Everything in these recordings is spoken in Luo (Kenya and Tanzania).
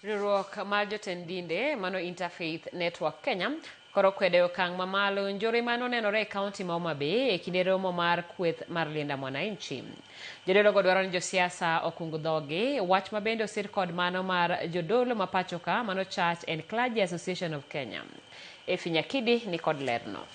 Riwruok mar jotend dinde mano Interfaith Network Kenya koro kwedo e okang' mamalo njore mane onenore e kaunti ma Homa Bay e kinde romo mar kweth mar Linda Mwananchi. Jodologo dwaro ni josiasa okung dhogi, wach ma bende osir kod mano mar jodolo ma pachoka mano Church and Clergy Association of Kenya. Effie Nyakidi ni kod lerno.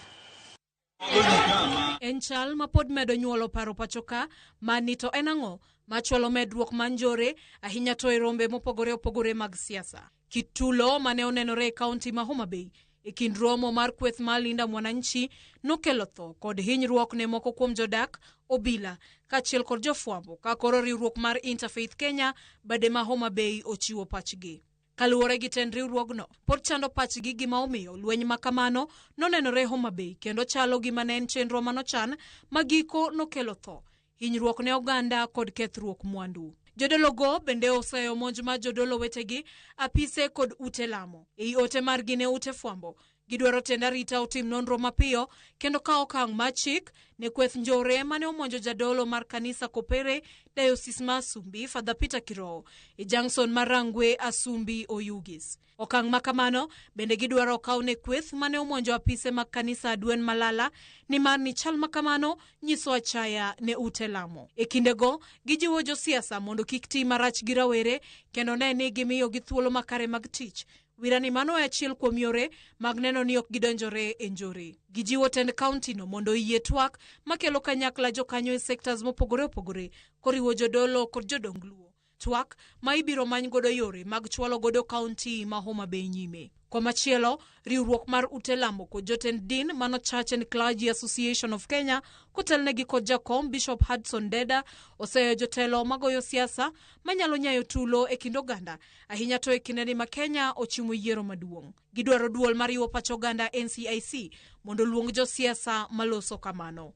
En chal ma pod medo nyuolo paro pachoka mani to en ang'o machwalo medruok mar njore ahinya to e rombe mopogore opogore mag siasa. Kit tulo mane onenore e kaunti ma Homa Bay e kind romo mar kweth mar Linda Mwananchi nokelo tho kod hinyruok ne moko kuom jodak, obila kaachiel kod jofwambo ka koro riwruok mar Interfaith Kenya bade ma Homa Bay ochiwo pachgi. Kaluwore gi tend riwruogno, pod chando pachgi gima omiyo lweny ma kamano nonenore Homa Bay kendo chalo gima ne en chenro manochan ma giko nokelo tho, hinyruok ne oganda kod kethruok mwandu. Jodologo bende oseyo monj mar jodolo wetegi, apise kod ute lamo. Ei ote margi ne ute fwambo, gidwaro tend arita otim nonro mapiyo kendo kawo okang' mar chik ne kweth njore mane omonjo jadolo mar kanisa Kopere, Diocese ma Asumbi, Father Peter Kirowo e Junction mar Rangwe, Asumbi, Oyugis. Okang' ma kamano bende gidwaro okaw ne kweth mane omonjo apise mag kanisa Adwen Malala nimar ni chal ma kamano nyiso achaya ne ute lamo. E kindego, gijiwo josiasa mondo kik ti marach gi rawere kendo ne ni gimiyogi thuolo makare mag tich. Wira ni mano e achiel kuom yore mag neno ni ok gidonjore e njore. Gijiwo tend kaunti no mondo oyie twak makelo kanyakla jokanyo e sectors mopogore opogore koriwo jodolo kod jodong Luo. Twak ma ibiro many godo yore mag chwalo godo kaunti ma Homa Bay nyime. Komachielo, riwruok mar ute lamo kod jotend din mano Church and Clergy Association of Kenya kotelnegi kod jakom Bishop Hudson Deda oseyo jotelo magoyo siasa manyalo nyayo tulo e kind oganda ahinya to e kindeni ma Kenya ochimo yiero maduong'. Gidwaro duol mariwo pach oganda NCIC mondo oluong josiasa maloso kamano.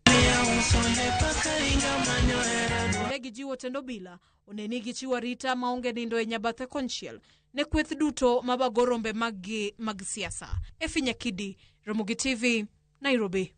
Ne gijiwo tend obila one ni gichiwo arita maonge nindo e nyabathe konchiel ne kweth duto mabago rombe maggi mag siasa. Effie Nyakidi, Ramogi TV, Nairobi.